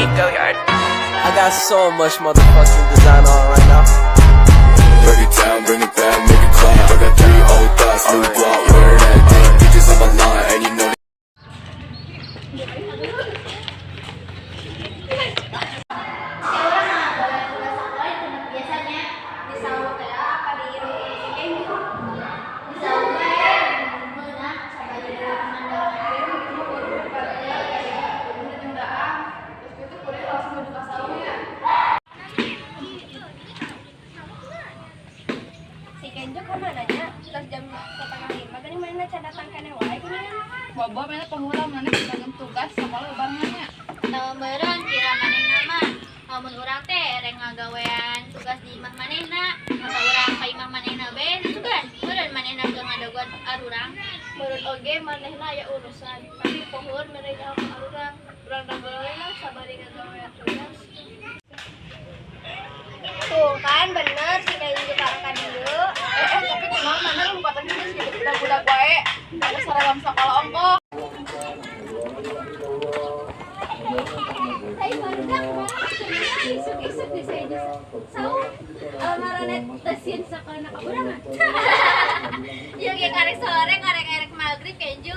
Steve Goyard. I got so much motherfucking design on right now. Break it down, bring it back, make it clap. I got three old thoughts, new guap, wear that thing. Bitches on my line, and you know Si urang mah gawe tugas sekolah itu biasanya Di saung teh apa di si Kenjo? Di saung bae meunang sabari pemandangan. Terus itu kuliah langsung menuju ke saungnya. Si Kenjo kemana nya? Terus jam 4.30 geuning manehna can datang keneh wae geuningan. Bobo mana penghula mana pegang tugas sekolah barengannya. Tahu meureun kira manehna mah. Lamun urang teh rek ngagawean tugas di imah manehna, masa urang ka imah manehna bae sugan. Meureun manehna keur ngadagoan arurang. Meureun oge manehna aya urusan, tapi pohon mere nyaho ka urang. Urang dagoleun lah sabari ngagawean tugas. Tuh kan bener si Kenjo ka dieu. Eh, tapi kunaon mana lompatan geus gitu budak-budak wae. Ada seragam sekolah ongkoh. Hai barudak isuk-isuk di saya saung almarane teu sieun sakola ka urang. Ieu ge karek sore karek erek magrib, Kenjo.